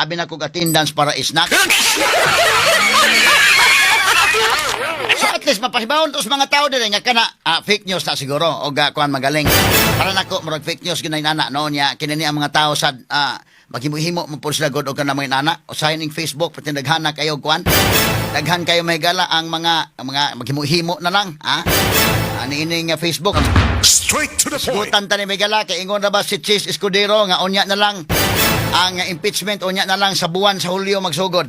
Abi na kog attendance para isnak. So at least mapahibawon to sa mga tao dire nga kana fake news na siguro og kuan magaling. Para nako murag fake news ginay nana no nya kini ni ang mga tao sad maghimo-himo mo pud sila god og kana mga nana. Usahay ning Facebook pati daghana kayo kuan. Daghan kayo mahigala ang mga maghimo-himo na lang ha. Ani ini nga Facebook. Straight to the point. Isgutan ta ni Megala kay ingon na ba si Chis Escudero nga unya na lang ang impeachment, unya na lang sa buwan sa Hulyo magsugod.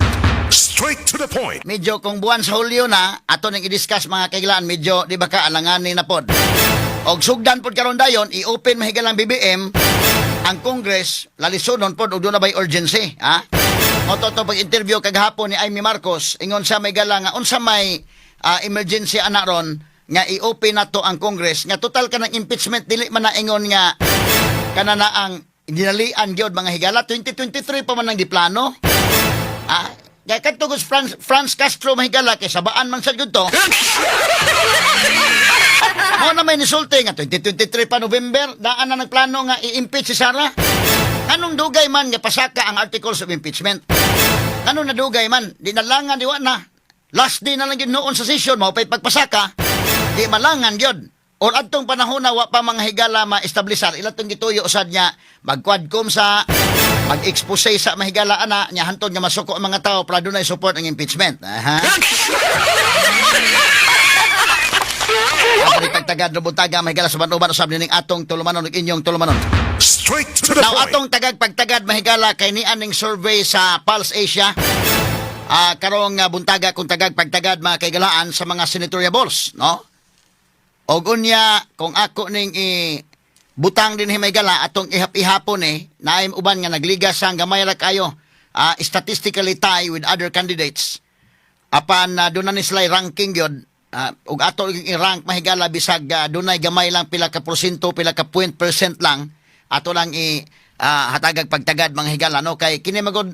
Straight to the point. Medyo kung buwan sa Hulyo na ato ning i-discuss, mga kailan, medyo di ba ka alanganin na pod. Og sugdan pod karon dayon i-open mahigalang BBM ang Congress, lalisonon pod og doon na bay urgency, ha? Mo to pag-interview kagahapon ni Imee Marcos, ingon sa may gala nga unsa may emergency ana ron nga i-open na to ang Congress nga total ka ng impeachment dili man na ingon nga kana na ang dinalian gyud, mga higala. 2023 pa man ang giplano. Ah, kaya kadto ko France Castro, mahigala, kay sabaan man sa gyud to. Mo na may nisulti nga 2023 pa November, daan na nagplano nga i-impeach si Sara. Anong dugay man nga pasaka ang articles of impeachment? Anong nadugay man? Di nalangan, di wa na. Last day na lang gyud noon sa session, mao pa'y pagpasaka. Di malangan gyud. Or adtong panahon na wa pa, mga higala, ma-establisar, ila tong gituyo sad niya mag-quadcom sa mag-expose sa mahigala ana nya hantod nga masuko ang mga tao para dunay support ang impeachment. Aha. Ang pagtagad no buntaga, mahigala, sa uban usab nining atong tulumanon ug inyong tulumanon. Straight to the Now point. atong tagag pagtagad, mahigala, kay ni aning survey sa Pulse Asia. Karong buntaga kung tagag pagtagad, mga kaigalaan, sa mga senatoriables, no? Og unya kung ako ning i butang din himigala atong ihap-ihapon eh naay uban nga nagligas ang gamay ra kayo, statistically tie with other candidates, apan doon na ni sila ranking yun, ug ato yung i-rank, mahigala, bisag dunay gamay lang pila ka porsyento, pila ka point percent lang, ato lang i hatagag pagtagad, mga higala, no, kay kini magod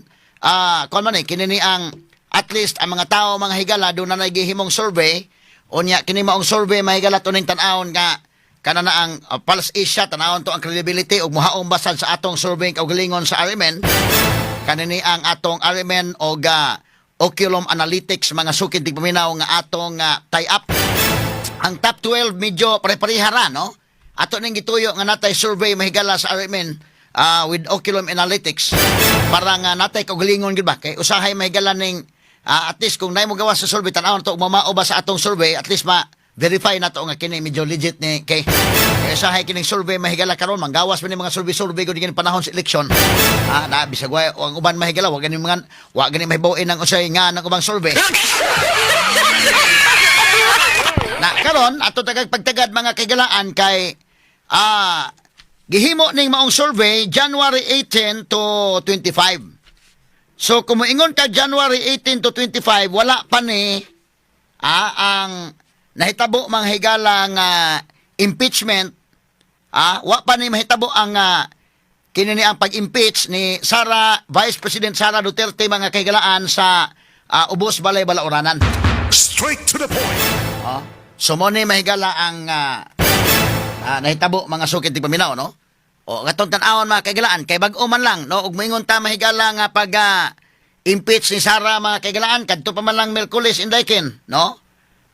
kuan man eh kini ni ang at least ang mga tao, mga higala, doon na nagihimong survey. Unya kini maong survey, mahigala, to ning tan-awon nga kana na ang Pulse Asia, tan-awon to ang credibility ug muhaong basad sa atong survey kaugalingon sa RMN. Kanini ang atong RMN og Oculum Analytics, mga sukid tigpaminaw, nga atong tie-up. Ang top 12 medyo pare-pareha ra, no? Ato ning gituyo nga natay survey, mahigala, sa RMN with Oculum Analytics para nga natay kaugalingon gyud ba, kay usahay, mahigala, ning at least kung nay mo gawa sa survey, tan-awon to mamao ba sa atong survey, at least ma verify na to nga kini medyo legit ni kay usahay kining survey, mahigala, karon manggawas man ni mga survey survey gud kini panahon sa eleksyon. Na bisag wa ang uban, mahigala, wa gani mga wa gani mahibaw-in ang usay nga ng ubang survey. Na karon ato tagag pagtagad, mga kaigalaan, kay gihimo ning maong survey January 18 to 25. So kung moingon ka January 18 to 25, wala pa ni ang nahitabo, mga higala, nga impeachment, wa pa ni mahitabo ang kini ni ang pag-impeach ni Sara, Vice President Sara Duterte, mga kahigalaan, sa ubos balay balauranan. Straight to the point. Oh. So mo ni, mahigala, ang nahitabo, mga sukid tigpaminaw, no? O katong tan-awon, mga kaigalaan, kay bag-o man lang, no, ug moingon ta, mahigala, nga pag impeach ni Sara, mga kaigalaan, kadto pa man lang Miyerkules, Indaykin, no?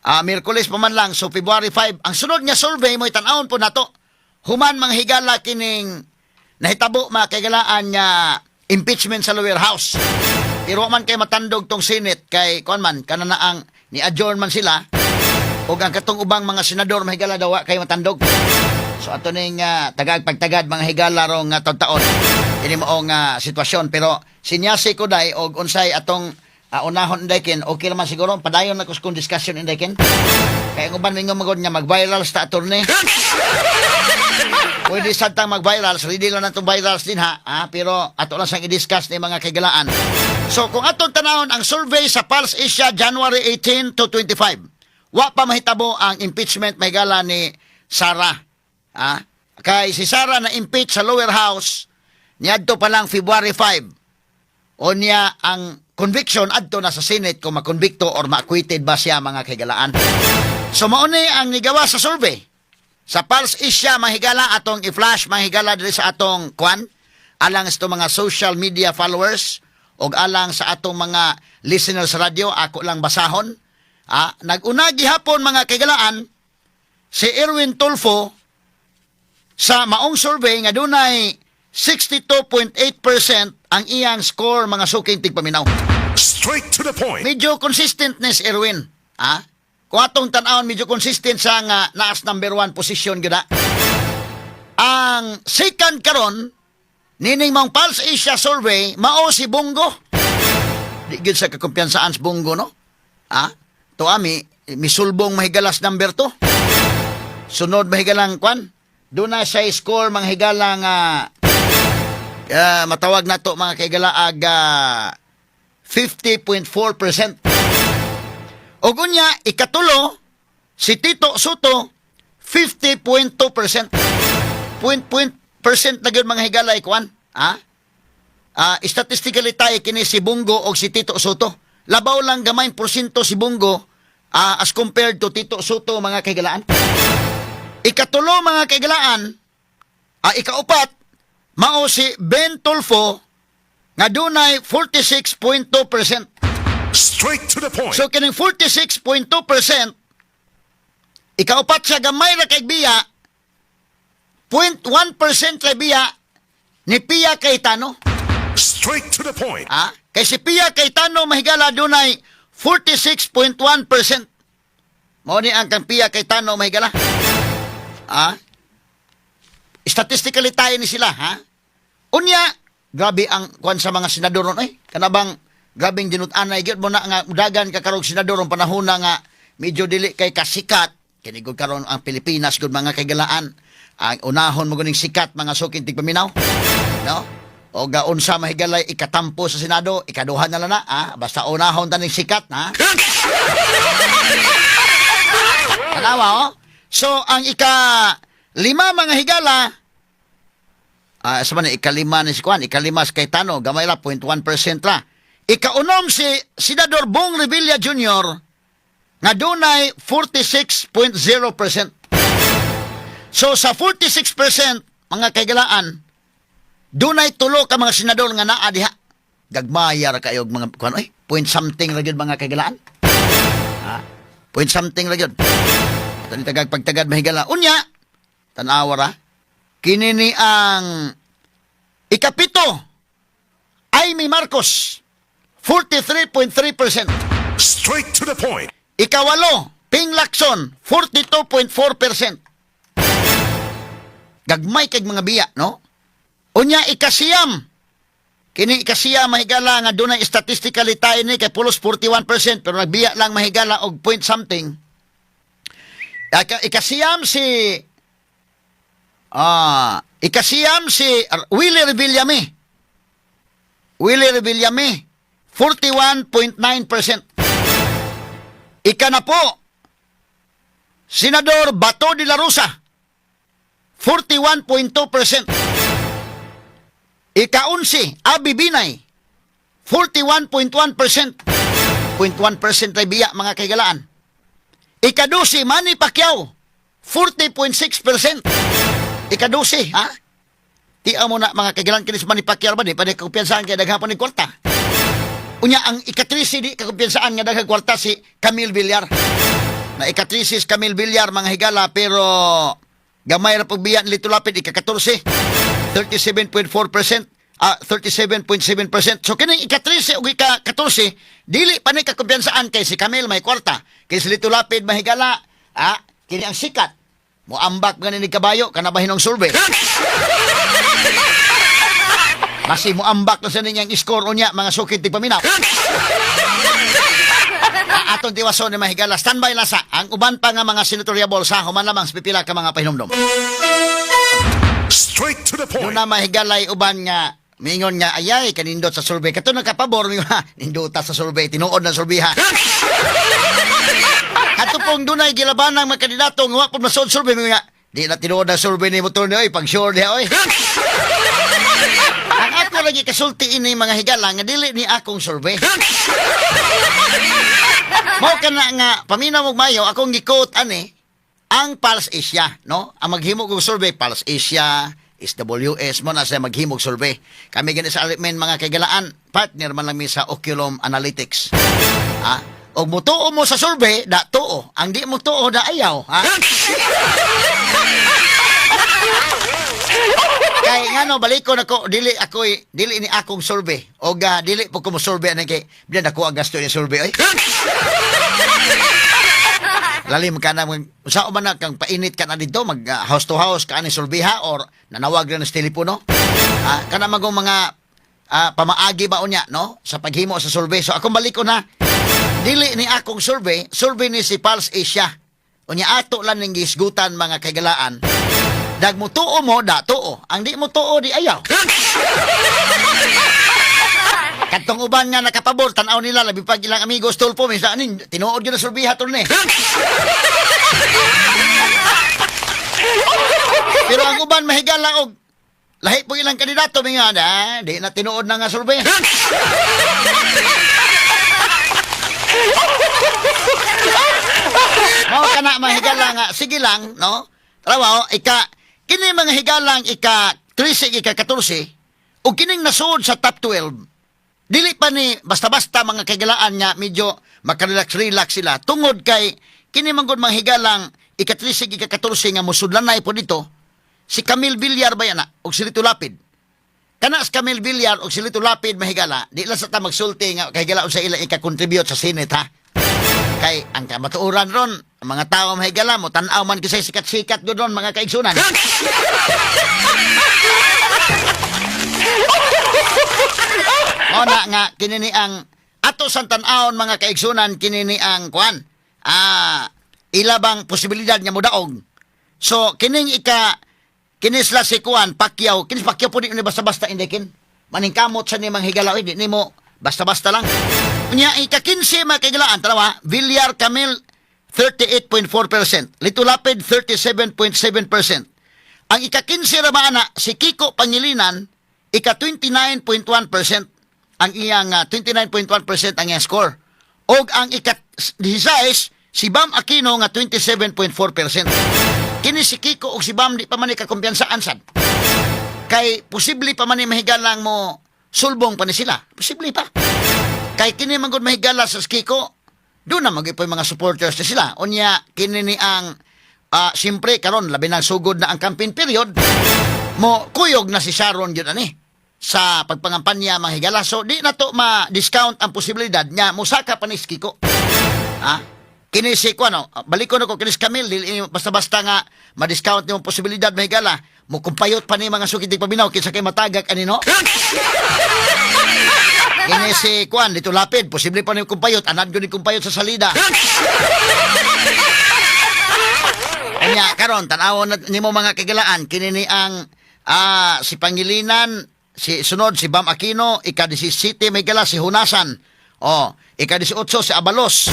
Miyerkules pa man lang, so February 5 ang sunod nga survey mo tan-awon po nato. Human, mga higala, kining nahitabo, mga kaigalaan, nga impeachment sa lower house. Pero wa man kay matandog tong Senate kay kuan man kana na ang ni adjourn man sila ug ang katong ubang mga senador, mahigala, daw wa kay matandog. So ato ning tagag pagtagad, mga higala, rong taon-taon ini maong sitwasyon, pero sinyasi ko day og unsay atong unahon, Indaykin, okay naman siguro padayon na ko kung discussion, Indaykin. Kay ang uban mingon magod nga mag-viral sa attorney. Pwede sad tang mag-viral, ready lang natong virals din ha, pero ato lang sang i-discuss ni, mga kaigalaan. So kung atong tanawon ang survey sa Pulse Asia January 18 to 25, wa pa mahitabo ang impeachment, mahigala, ni Sara. Ah, kay si Sara na impeach sa lower house niadto pa lang February 5. O niya ang conviction adto na sa Senate kung makonbikto or ma-acquitted ba siya, mga kaigalaan. So mao ni ang nigawa sa survey sa Pulse Asia, mahigala, atong i-flash, mahigala, diri sa atong kwan alang sa mga social media followers Og alang sa atong mga listeners sa radyo, ako lang basahon. Nag-una gihapon, mga kaigalaan, si Erwin Tulfo sa maong survey nga dunay 62.8% ang iyang score, mga suking tigpaminaw. Straight to the point. Medyo consistent ni si Erwin. Kung atong tan-awon, medyo consistent sa nga naas number one position gyud. Ang second karon nining maong Pulse Asia survey mao si Bong Go. Di gyud sa kakumpiyansaan si Bong Go, no? To ami misulbong mahigalas number 2. Sunod mahigalang kwan. Doon na siya score, mga higalang matawag na to, mga kaigala, ag 50.4%. O unya, ikatulo, si Tito Sotto, 50.2%. Point, point percent na gyud, mga higala, ikuan. Ha? Statistically tayo kini si Bong Go o si Tito Sotto. Labaw lang gamay porsyento si Bong Go as compared to Tito Sotto, mga kahigalaan. Ikatulo, mga kahigalaan, ikaupat, mao si Ben Tulfo nga dunay 46.2%. Straight to the point. So kining 46.2%, ikaupat siya, gamay ra kay biya, 0.1% ra biya ni Pia Cayetano. Straight to the point. Kay si Pia Cayetano, mahigala, dunay 46.1%. Mao ni ang kang Pia Cayetano, mahigala. Statistically tayo ni sila, ha? Unya, grabe ang kuan sa mga senador ron, ay. Kanabang grabing dinut-anay gyud mo na nga dagan ka karog senador ron panahon na nga medyo dili kay kasikat. Kini gud karon ang Pilipinas gud, mga kaigalaan. Ang unahon mo guning sikat, mga suking tigpaminaw. No? O gaunsa mahigalay ikatampo sa Senado, ikaduha na lang na, ah. Basta unahon taning sikat, ha? Tanawa, oh. So, ang ika lima, mga higala, sa man, ikalima ni si Juan, ikalima si Cayetano, gamay ra, 0.1% ra. Ikaunom si Senador Bong Revilla Jr. nga dunay 46.0%. So sa 46%, mga kaigalaan, dunay tulo ka mga senador nga naa diha. Gagmaya ra kayo og mga kuan oy, point something ra gyud, mga kaigalaan. Ha? Point something ra gyud. Tani tagag pagtagad, mahigala. Unya, tan-awa ra. Kini ni ang ikapito, Imee Marcos, 43.3%. Straight to the point. Ikawalo, Ping Lacson, 42.4%. Gagmay kag mga biya, no? Unya, ikasiyam. Kini ikasiyam, mahigala, nga dunay statistically tayo ni kay pulos 41% pero nagbiya lang, mahigala, og point something. Ikasiyam si Willie Revillame. Willie Revillame, 41.9%. Ikanapo, Senador Bato de la Rosa, 41.2%. Ikaunsi, Abby Binay, 41.1%. 0.1% ay biya, mga kaigalaan. Ikadusi, Manny Pacquiao, 40.6%. Ikadusi, ha? Tiya mo na, mga kaigalaan, kinis Manny Pacquiao ba, di pa di kakumpiyansahan kay daghang pa ni kwarta. Unya, ang ikatrisi, di kakumpiyansaan nga daghang kwarta, si Camille Villar. Na ikatrisi si Camille Villar, mga higala, pero gamay ra pagbiya ni Lito Lapid, ika-14, 37.4%, 37.7%. So kining ika-13 ug ika-14, dili pa ni kakumpiyansaan kay si Camille may kwarta. Kay si Lito Lapid, mahigala, kini ang sikat. Moambak nga ni kabayo kana bahinong survey. Kasi moambak na sa ninyang score unya, mga sukit tigpaminaw. Atong tiwason ni, mahigala. Standby lang sa ang uban pa nga mga senatoriable sa human lamang sa pipila ka mga pahinumdom. Straight to the point. Doon na mahigalay uban nga mingon nga ayay kanindot sa survey kato nakapabor mingon ha nindota sa survey, tinuod na survey, ha. Ato pong dunay gilaban ng mga kandidato nga wa pud masuod survey, mingon nga di na tinuod na survey ni motor ni oy, pag sure diha oy. Ang ako lagi kasulti ini, mga higala, nga dili ni akong survey. Mao kana nga paminaw og mayo, akong gi-quote ani ang Pulse Asia, no? Ang maghimo og survey Pulse Asia, SWS mo na siya maghimog survey. Kami gani sa Aritmen, mga kaigalaan. partner man lang mi sa Oculum Analytics. Ha? Og mutuo mo sa survey, da tuo. Ang di mo tuo, da ayaw. Ha? Kay ngano, baliko nako, dili ako, dili ni akong survey. Og dili po ko mo survey ani kay biyan ako ang gasto ni survey oy. Lalim ka na mag usa man na kang painit ka na dito, mag house to house ka ani survey ha, or nanawag ra na sa telepono. Ah, kana magong mga pamaagi ba unya, no, sa paghimo sa survey. So akong baliko na, dili ni akong survey, survey ni si Pulse Asia. Unya ato lang ning gisgutan, mga kaigalaan. Dag mo tuo mo, da tuo. Ang di mo tuo, di ayaw. Katong uban nga nakapabor, tanaw nila, labi pag ilang amigos Tulfo, minsan, anin, tinuod yun na survey hatol ni. Pero ang uban mahigala og lahi po ilang kandidato, mga na, di na tinuod na nga survey. Mao kana, mahigala nga, sige lang, no? Tarawa, ika, kini mga higalang ika 13, ika 14, o kining nasuod sa top 12, dili pa ni basta-basta, mga kaigalaan, nga medyo makarelax-relax sila. Tungod kay, kini manggod mga higalang ika 13, ika 14 nga musudlanay po dito, si Camille Villar ba yan na, o si Lito Lapid. Kana si Camille Villar o si Lito Lapid, mahigala, di lang sa ta magsulti nga kahigala sa ila ika-contribute sa Senate ha. Kay ang kamatuoran ron, ang mga tao, mahigala, mo tan-aw man kasi sikat-sikat gud ron, mga kaigsunan. Mao na nga kini ni ang ato sa tan-awon, mga kaigsunan, kini ni ang kuan. Ila bang posibilidad nga modaog. So kining ika kini sila si kuan Pacquiao, kini si Pacquiao po di ni basta-basta indikin. Maningkamot sa ni mga higala, di nimo basta-basta lang. Unya ika 15, mga kaigalaan, tanawa, Villar Camille 38.4%, Lito Lapid 37.7%. Ang ika-15 ra ba ana si Kiko Pangilinan, ika 29.1% ang iyang 29.1% ang iyang score. Og ang ika-16 si Bam Aquino nga 27.4%. Kini si Kiko og si Bam di pa man ni kakumpiyansaan sad. Kay posible pa man ni mahigalang mo sulbong pa ni sila. Posible pa. Kay kini man gud, mahigala, sa Kiko, doon na mag mga supporters ni sila. Unya kini ni ang siyempre karon labi na sugod na ang campaign period, mo kuyog na si Sharon yun ani sa pagpangampanya, mga higala. So di na to ma-discount ang posibilidad nga musaka pa ni si Kiko. Ha? Kini si kuano, balik ko na ko kini si Camille, dili basta-basta nga ma-discount nimo posibilidad, mahigala. Mo kumpayot pa ni mga sukid paminaw kinsa kay matagak ani, no? Kini si kuan dito Lapid, posible pa ni kumpayot, anad ni kumpayot sa salida. Kanya karon tan-awon na nimo, mga kagilaan, kini ni ang si Pangilinan, si sunod si Bam Aquino, ika-17 may gala si Honasan. Oh, ika-18 si Abalos.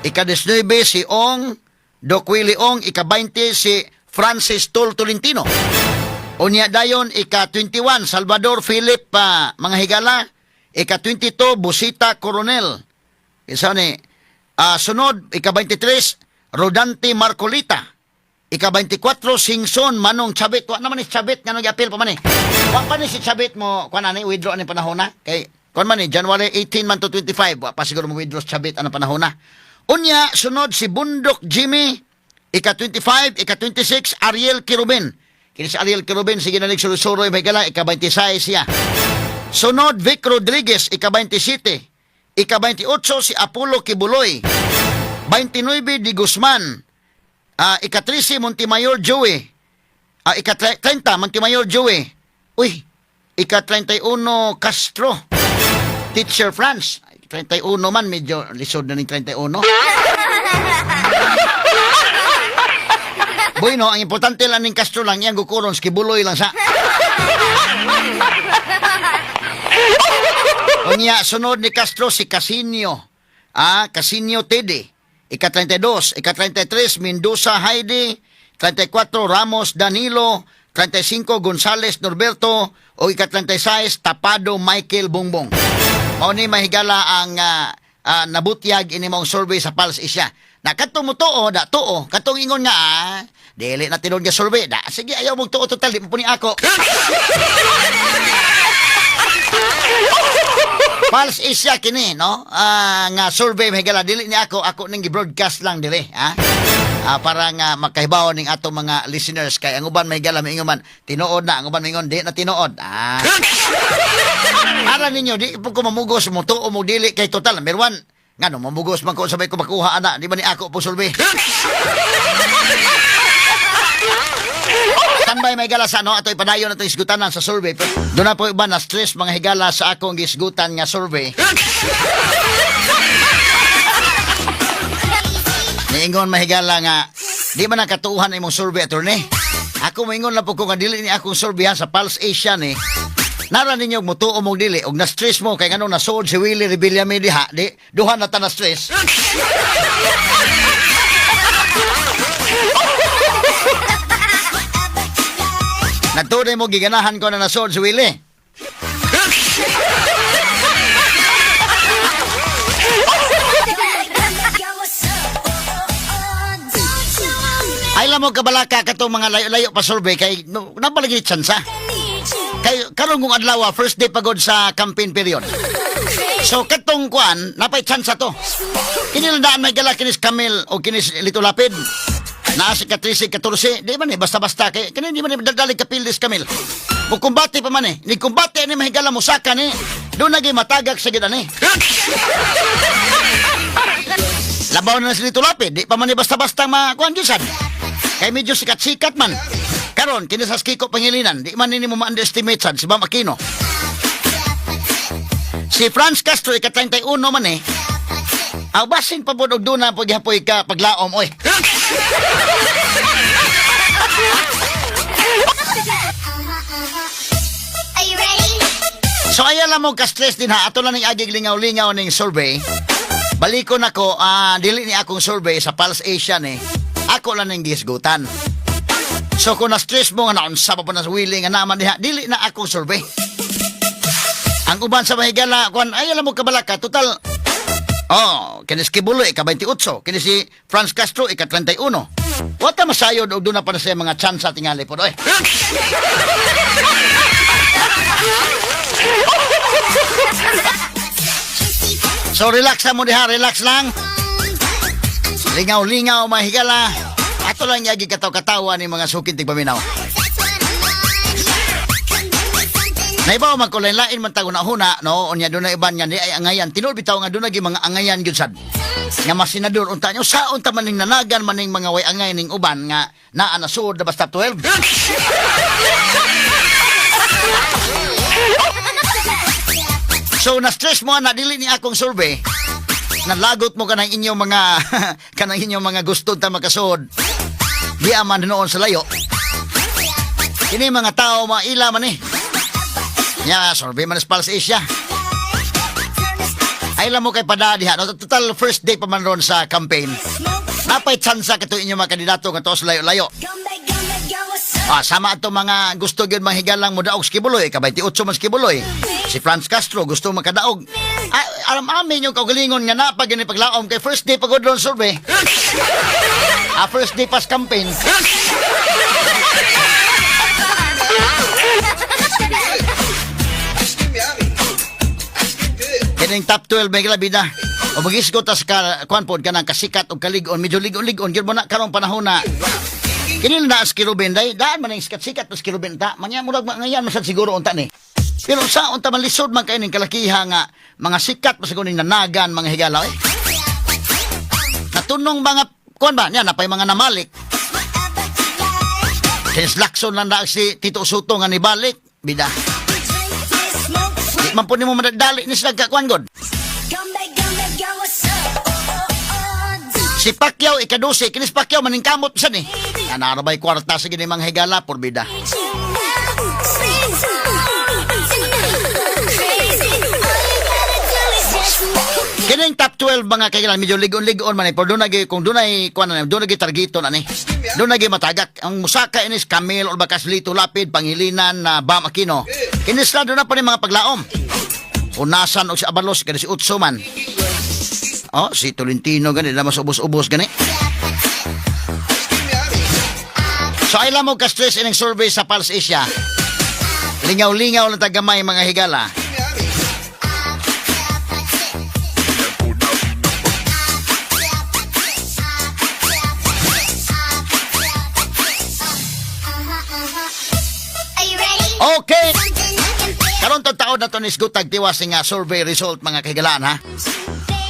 Ika-19 si Ong, Doc Willie Ong, ika-20 si Francis Tol Tolentino. Unya dayon ika-21 Salvador Philip mga higala, ika-22 Busita Coronel. Isa ni sunod ika-23 Rodante Marcolita. Ika-24 Singson Manong Chavit. Wa naman ni Chavit nga nag-appeal pa man eh. Wa pa ni si Chavit mo kuan ani withdraw ani panahon na. Kay kuan man ni January 18 man to 25. Wa pa siguro mo withdraw si Chavit anang panahon na. Unya sunod si Bundok Jimmy, ika-25, ika-26 Ariel Querubin. Kini si Ariel Querubin sige na nagsuroy, may gala, ika-26 siya. Sunod Vic Rodriguez, ika-27. Ika-28 si Apollo Quiboloy. 29 Di Guzman. Ika-13 Montemayor Joey. Ika-30 Montemayor Joey. Uy, ika-31 Castro. Teacher France. 31 man, medyo lisod na ning 31. Bueno, ang importante lang ning Castro lang, iyang gukuron, Quiboloy lang sa. Unya, sunod ni Castro si Casinio. Casinio Tede. Ika-32, ika-33, Mendoza Heidi, 34, Ramos Danilo, 35, Gonzales Norberto, o ika-36, Tapado Michael Bongbong. Mao ni, mahigala, ang nabutyag ini mong survey sa Pulse Asia. Na kadtong mo tuo, da tuo, katong ingon nga dili na tinuod nga survey, da sige ayaw mo tuo, total di mo puni ako. Pulse Asia kini, no? Nga survey, mahigala, dili ni ako, ako ning gi-broadcast lang dire, ha? Para nga makahibaw ning ato mga listeners kay ang uban, mahigala, maingon man tinuod na, ang uban maingon di na tinuod. Para ninyo di po ko mamugos mo tuo mo dili kay total number one ngano mamugos man ko sabay ko makuha ana, di ba ni ako po survey. Tambay may gala sa ano, ato ipadayon na ito isgutanan sa survey. Pero doon na po iba na stress, mga higala, sa akong gisgutan nga survey. Niingon, mahigala, nga di man nakatuuhan imong survey, attorney. Ako moingon lang po ko nga dili ni akong survey ha, sa Pulse Asia ni. Nara ninyo mutuo mong dili og na-stress mo kay ngano nasuod si Willie Revillame diha, di duha na ta na stress. Nagtunay mo giganahan ko na nasuod si Willie. Ay lang mo kabalaka katong mga layo-layo pa survey kay no, napalagi tsansa. Kay karon kung adlaw, first day pagod sa campaign period. So katong kuan napay tsansa to. Kini lang daan may gala kinis Camille o kinis Lito Lapid. Naa si ka 13, 14, di man eh, basta-basta kay kini di man eh dadalig kapilis Camille. Mo kumbate pa man eh. Ni kumbate ni mahigala musaka ni. Doon nagi matagak sa gid ani. Labaw na si Lito Lapid, di pa man eh basta-basta makuan gyud. Kay medyo sikat-sikat man. Karon kini sa Kiko Pangilinan, di man nini mo ma-underestimate sad si Bam Aquino. Si Franz Castro ika-31 man eh. Aw basin pa pod og duna pag gihapoy ka paglaom oy. Are you ready? So ayan lang mo ka-stress din ha. Ato lang ning agig lingaw-lingaw ning survey. Balikon ako, dili ni akong survey sa Pulse Asia ni. Ako lang ning gisgutan. So kung na-stress mo nga naunsa pa po na sa willing nga naman diha, dili na akong survey. Ang uban sa mahigala, kuan ay alam mo kabalaka, total. Oh, kini si Quiboloy ika 28, kini si Franz Castro ika 31. Wata masayod og doon na pa na siya mga chance sa tingali po oy. So relax na mo diha, relax lang. Lingaw-lingaw mahigala. Ato lang yagi kataw-katawa ni mga sukin tigpaminaw. Naibaw man ko lain man tago na huna no unya doon na iban nga di ay angayan tinuod bitaw nga doon nagi mga angayan gyud sad nga masinador unta nyo sa unta maning nanagan maning mga way angay ning uban nga naa na suod na basta 12. So na stress mo na dili ni akong survey, nalagot mo kanang inyong mga gusto ta makasuod di aman noon sa layo kini mga tao maila man eh. Ya, survey man sa Pulse Asia. Ay lang mo kay pada diha. No, total first day pa man ron sa campaign. Napay tsansa kato inyong mga kandidato nga tos layo-layo. Sama ato mga gusto gyud manghigalang mo daog sa Quiboloy, ka 28 man sa Quiboloy. Si Franz Castro gusto makadaog. Alam amin yung kaugalingon nga napag gini paglaom kay first day pagod ron survey. First day pas campaign. Kining top 12 may labi na. O magisgo tas ka kuan pod kanang kasikat og kalig-on, medyo lig-on-lig-on gyud mo na karong panahon na. Kini na si Ruben day, daan man ang sikat-sikat si Ruben ta. Manya murag ngayan man sad siguro unta ni. Pero sa unta man lisod man kay ning kalakiha nga mga sikat pa siguro ning nanagan mga higala eh. Natunong mga kuan ba niya napay mga namalik. Kaya Lacson lang na si Tito Sotto nga nibalik bida. Di man po nimo madali ni sila kakuan god. Si Pacquiao ika-12, kinis Pacquiao maningkamot sad ni. Nanarabay kwarta sa gini mga higala por bida. Kining top 12 mga kailan medyo ligon-ligon man eh. Pero doon nagi kung doon ay kuan na doon nagi targeto na ni. Doon nagi matagak ang musaka inis Camille or bakas Lito Lapid, Pangilinan na Bam Aquino. Kinis na doon na pa ni mga paglaom. Unasan og si Abalos kani si Utso man. Oh, si Tolentino gani na mas ubos-ubos gani. So ay mo ka-stress ining survey sa Pulse Asia. Lingaw-lingaw lang tagamay, mga higala. Are you ready? Okay. Something I can feel. Karon to taon na to ni Sgutag tiwas nga survey result, mga kahigalaan, ha.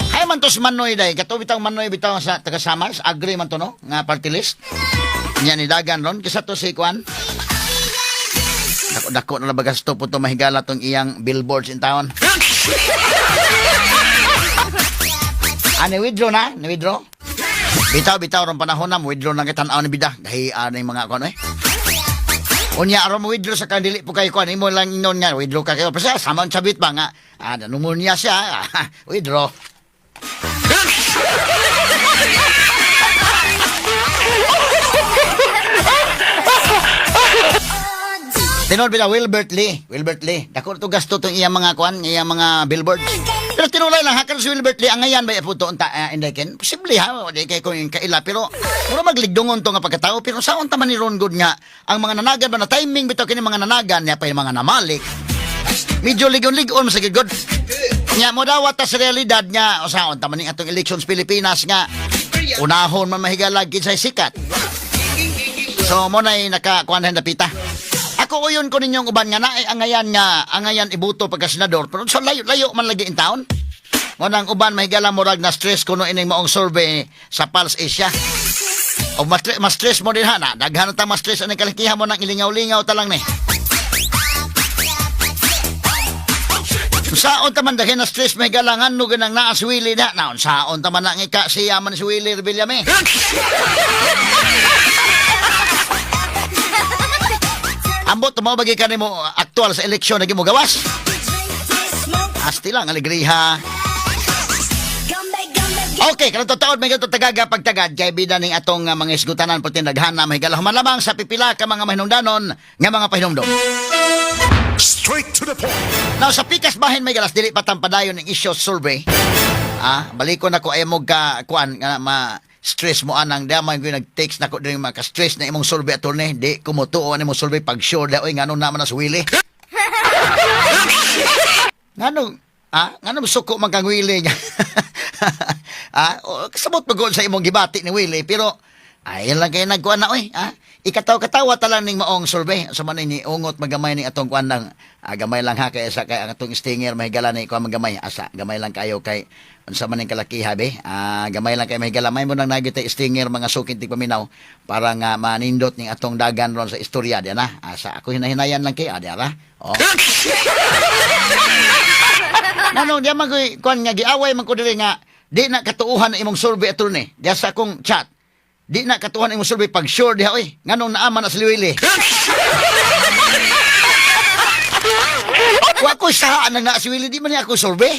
Hay man to si Manoy day, kato bitang Manoy bitaw sa taga Samar, agree man to, no, nga party list. Nya ni dagan ron kisa to si Kwan. Dako dako na bagas to po to, mahigala, tong iyang billboards in town. Ah, ni withdraw na, ni withdraw. Bitaw bitaw ron panahon na mo withdraw na kita ni bida. Gahi ani mga kuan eh. Unya aron mo withdraw sa kandili po kayo kuan imo lang inon nga withdraw ka kayo. Basta sama ang sabit ba nga pneumonia siya, withdraw. Tinod bitaw Wilbert Lee, Wilbert Lee. Dako to gasto tong iyang mga kuan, iyang mga billboard. Pero tinulay lang ha, karon si Wilbert Lee ang ngayan ba po to unta Inday Ken? Posible ha, di kay ko yung kaila, pero mura magligdungon to nga pagkatao, pero saon ta man ni Ron good nga ang mga nanagan ba na timing bitaw kini mga nanagan niya pa yung mga namalik. Medyo ligon-ligon sa good. Nya mo dawat ta sa realidad nga usaon ta man ning atong elections Pilipinas nga unahon man mahigalag kinsay sikat. So mo nay nakakuan na pita. Ako uyon ko ninyong uban nga naay angayan nga angayan ibuto pagka senador, pero sa layo layo man lagi in town. Mo nang uban, mahigala, murag na stress kuno ining maong survey sa Pulse Asia. O mas stress mo din ha na daghan ta mas stress ani kalakihan mo nang ilingaw-lingaw ta lang ni. Saon ta man daghan na stress may galangan no ganang naa si Willie na naon saon ta man ang ika siya man si Willie Revillame. Ambot mo bagi kanimo aktual sa eleksyon lagi mo gawas. Asti lang alegriha. Okay, karon taon may ganito tagaga pagtagad kay bida ning atong mga isgutanan puti daghana mahigala human lamang sa pipila ka mga mahinungdanon nga mga pahinumdom. Straight to the point. Now sa pikas bahin may galas dili pa tampadayon ning issue survey. Balikon ako ay mo ka kuan nga ma stress mo anang di man ko nag-text nako diri maka stress na imong survey, attorney, di ko motuo ani imong survey pag sure da oy ngano naman na si Willie. Ngano ngano suko man kang Willie nga. O, kasabot pagod sa imong gibati ni Willie, pero ay lang kay nagkuan na oy, Ikataw-katawa ta lang ning maong survey sa man ni ungot magamay ning atong kuan lang. Gamay lang ha kay sa kay ang atong stinger mahigala ni kuan magamay asa gamay lang kayo kay unsa man ning kalakiha be. Gamay lang kay mahigala may mo nang nagitay stinger mga sukin tigpaminaw para nga manindot ning atong dagan ron sa istorya di na. Asa ako hinahinayan lang kay di ara. Oh. Nanong di man ko kuan nga giaway man ko diri nga di na katuuhan ang imong survey, attorney. Diya sa akong chat. Di na katuuhan ang imong survey pag sure diha oy. Nganong naaman na si Willie. Wa ko sahaan na nga si Willie, di man niya ako survey.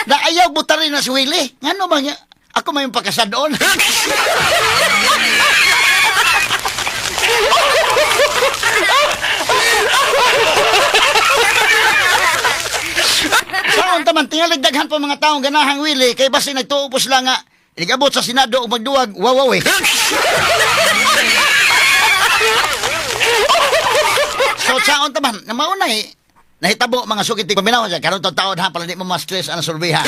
Na ayaw butarin na si Willie. Ngano ba niya? Ako may pagkasadon. Saon ta man tingali daghan pa mga taong ganahang Willie kay basi nagtuo po sila nga inigabot sa Senado og magduwag wawaw eh. So saon ta man na mauna eh nahitabo mga sukit ti paminaw karon taon ha para di mo ma-stress ang survey ha.